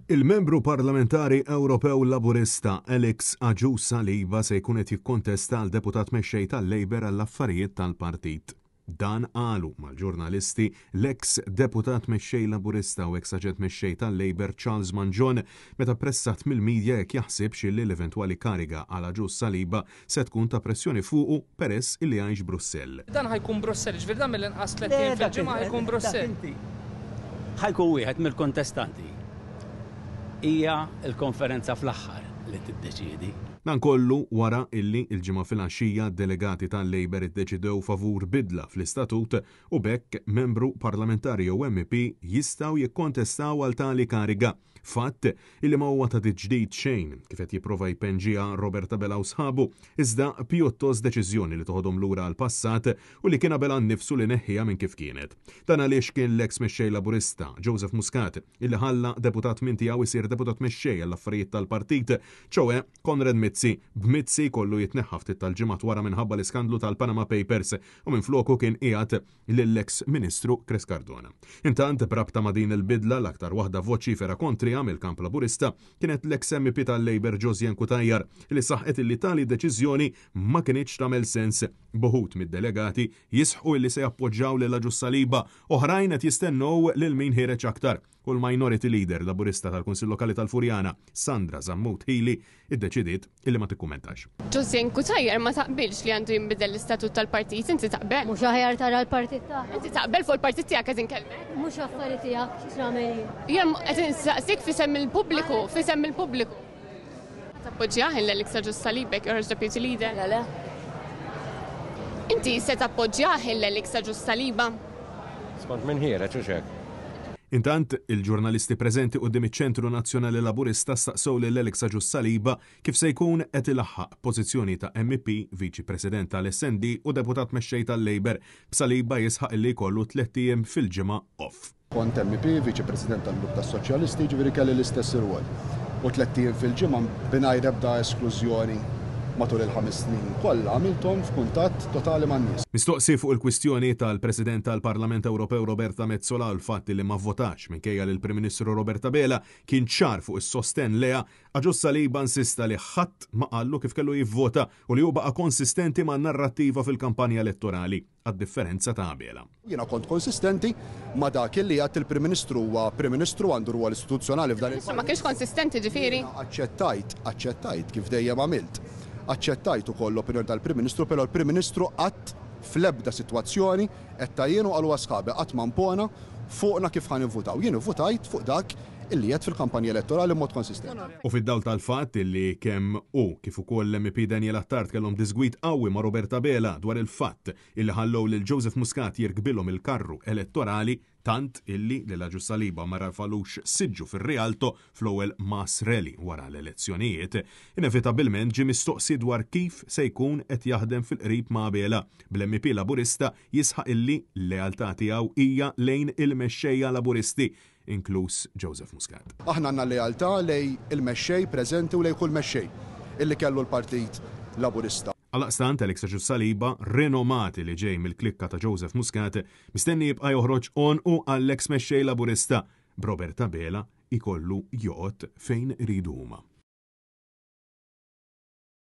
Il-Membru Parlamentari Ewropew Laburista Alex Agius Saliba se jkun qed jikkontesta għal Deputat Mexxej tal-Labour għall-Affarijiet tal-Partit. Dan qalu mal-ġurnalisti l-eks Deputat Mexxej Laburista u eks Aġent Mexxej tal-Labour Charles Mangion meta pressat mill-media jekk jaħsibx illi l-eventwali kariga għal Agius Saliba se tkun ta' pressjoni fuqu peress illi jgħix Brussell. Dan ħa jkun Brussell, jiġifieri dan mill-inqas tlett ijiem fil-ġimgħa ħa jkun Brussell. Ħa jkun wieħed mill-kontestanti. Hija l-konferenza fl-aħħar li tiddeċiedi. Dan kollu wara illi l-Ġimgħa filgħaxija d-delegati tal-Labour iddeċidew favur bidla fl-istatut u b'hekk membru parlamentari jew MEP jistgħu jikkontestaw għal tali kariga. Fatt illi ma huwa ta' tiġdid xejn, kif qed jipprova jpenġiha Robert Abela u sħabu, iżda pjuttost deċiżjoni li toħodhom lura għall-passat u li kien Abela nnifsu li neħħiha minn kif kienet. Dan għaliex kien l-eks mexxej Laburista, Joseph Muscat, illi ħalla deputat minn tiegħu jsir deputat mexxej għall-affarijiet tal-partit, ċoe Konrad Mizzi, b'Mizzi jkollu jitneħħa ftit tal-ġimgħat wara minħabba l-iskandlu tal-Panama Papers u minfloku kien qiegħed lill-eks Ministru Chris Cardona. Intant, b'rabta ma' din il-bidla, l-aktar waħda voċifera kontriha mill-kamp Laburista kienet l-eks MEP tal-Labour Josianne Cutajar li saħqet illi tali deċiżjoni ma kinitx tagħmel sens, b'uħud mid-delegati jisħqu illi se jappoġġaw lil Agius Saliba, oħrajn qed jistennew lil min ħiereġ aktar u l-Minority Leader Laburista tal-Kunsill Lokali tal-Furjana, Sandra Sammut Hili, iddeċidiet illi ma tikkummentax. Josiane Cutajar ma taqbilx li għandu jinbidel l-istatut tal-partit, inti taqbel? Mhux aħjar tara l-partit tagħha? Inti taqbel fuq il-partit tiegħek qed inkellmek? Mhux affari tiegħek x'nagħmel jien. Jien qed insaqsik f'isem il-pubbliku, f'isem il-pubbliku. Tappoġġjah lil Alex Agius Saliba jekk joħroġ Deputy Leader? Le le. Inti se tappoġġjah lil Alex Agius Saliba? Skont min ħiereġ hux hekk? Intant, il-ġurnalisti preżenti quddiem iċ-Ċentru Nazzjonali Laburista staqsew lil Alex Agius Saliba kif se jkun qed ilaħħaq pożizzjoni ta' MEP, Viċi President tal-SND u Deputat Mexxej tal-Labour, b'Saliba jisħaq illi jkollu tlett ijiem fil-ġimgħa off. Kont MEP, Viċi President tal-Grupp tas-Soċjalisti, jiġifieri kelli l-istess irwol. U tlett ijiem fil-ġimgħa mingħajr ebda esklużjoni matul il-ħames snin kollha għamilthom f'kuntatt totali man-nies. Mistoqsi fuq il-kwistjoni tal-President tal-Parlament Ewropew Roberta Metsola u l-fatt li ma vvotax minkejja li l-Prim Ministru Robert Abela kien ċar fuq is-sostenn lejha, Agius Saliba insista li ħadd ma qallu kif kellu jivvota u li hu baqa' konsistenti man-narrattiva fil-kampanja elettorali. għad-differenza ta' Abela. Jiena kont konsistenti ma' dak illi għedt, il-Prim Ministru huwa Prim Ministru, għandu rwol istituzzjonali f'dan il-pajjiż. Ma kienx konsistenti ġifieri? Jiena aċċettajt, aċċettajt, kif dejjem għamilt, aċċettajt ukoll l-opinjoni tal-Prim Ministru, però l-Prim Ministru qatt fl-ebda sitwazzjoni, għedtha jien u qaluha sħabi, qatt ma impona fuqna kif ħa nivvutaw. Jien ivvutajt fuq dak illi għedt fil-kampanja elettorali b'mod konsistenti. U fid-dawl tal-fatt illi kemm hu kif ukoll l-MEP Daniel Attard kellhom diżgwid qawwi ma' Robert Abela dwar il-fatt illi ħallew lil Joseph Muscat jirkbilhom il-karru elettorali tant illi lil Agius Saliba ma rafalux siġġu fir-Rialto fl-ewwel mass rally wara l-elezzjonijiet, inevitabilment ġie mistoqsi dwar kif se jkun qed jaħdem fil-qrib ma' Abela, bl-MEP Laburista jisħaq illi l-lealtà tiegħu hija lejn il-mexxejja Laburisti inkluż Joseph Muscat. Aħna għandna lealtà lejn il-mexxej preżenti u lejn kull mexxej illi kellu l-Partit Laburista. Għaldaqstant, Alex Agius Saliba, rinomat li ġej mill-klikka ta' Joseph Muscat, mistenni jibqa' joħroġ għonqu għall-eks mexxej Laburista, b'Robert Abela jkollu joqgħod fejn iridu huma.